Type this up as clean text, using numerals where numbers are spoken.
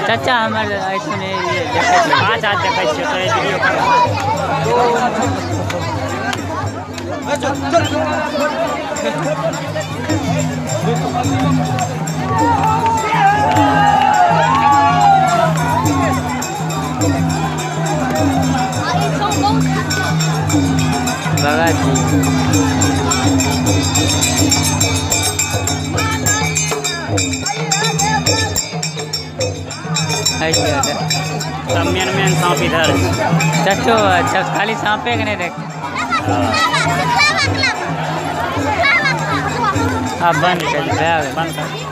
चाचा हमर ऐसने देखै छै पाँच हाथ देखै छियै तोरे वीडियो। बाबा जी सब मेन मेन सांप इधर। चचो अच्छा खाली सांपे के नहीं देख। अब बंद कर, बंद कर।